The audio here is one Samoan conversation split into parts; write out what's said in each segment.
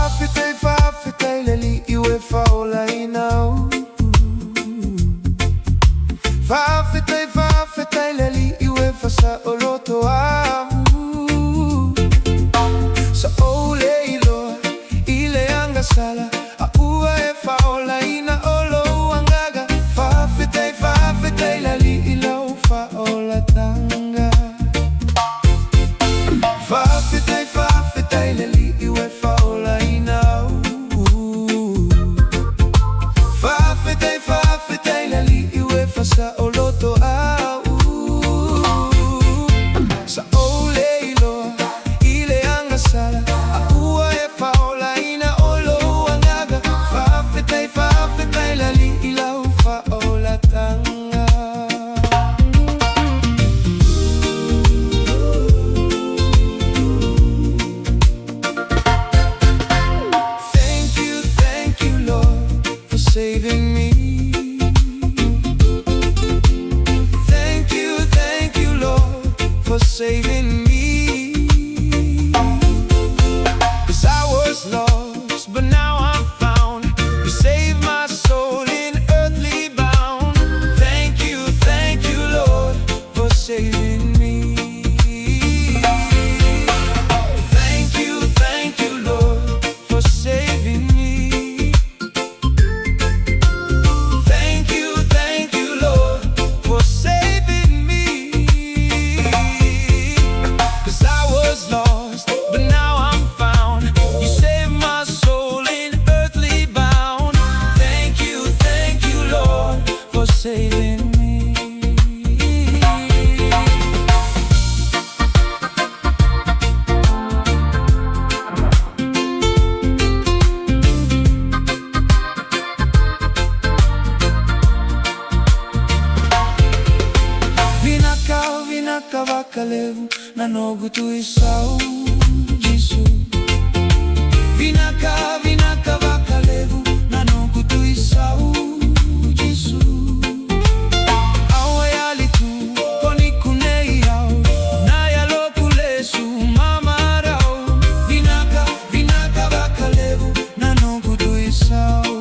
Faafetai, faafetai le Alii ua e faaolaina au. Faafetai, faafetai le Alii ua e faasaoloto au. Sa ou le iloa i le agasala, a ua e faaolaina o lou agaga. Faafetai, faafetai le Alii i lau faaolataga. Faafetai, faafetai le Alii ua e faaolaina au. Faafetai, faafetai le Alii ua e faasaoloto au. Sa ou le iloa i le agasala, a ua e faaolaina o lou agaga. Faafetai, faafetai le Alii i lau faaolataga. Thank you, Lord, for saving me. Thank you, Lord, for saving me. 'Cause I was lost, but now I'm found. You saved my soul in earthly bound. Thank you, Lord, for saving me. Thank you, Lord, for saving me. Thank you, Lord, for saving me. 'Cause I was lost, but now I'm found. You saved my soul in earthly bound. Thank you, Lord, for saving me. Vinaka, vinaka vakalevu nanogu tuisau Jisu. Vinaka, vinaka vakalevu nanogu tuisau Jisu. Awa yalitu koni au naya lokulesu mamarau. Vinaka, vinaka vakalevu nanogu tuisau.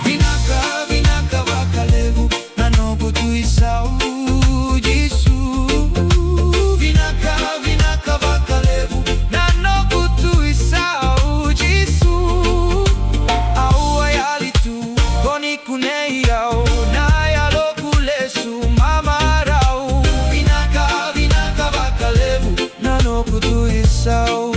Vinaka, vinaka vakalevu nanogu tuisau Jisu. Vinaka, vinaka vakalevu nanogu tuisau Jisu. Aua yalitu koni kunei au naya lokulesu mamarau. Vinaka, vinaka vakalevu nanogu tuisau.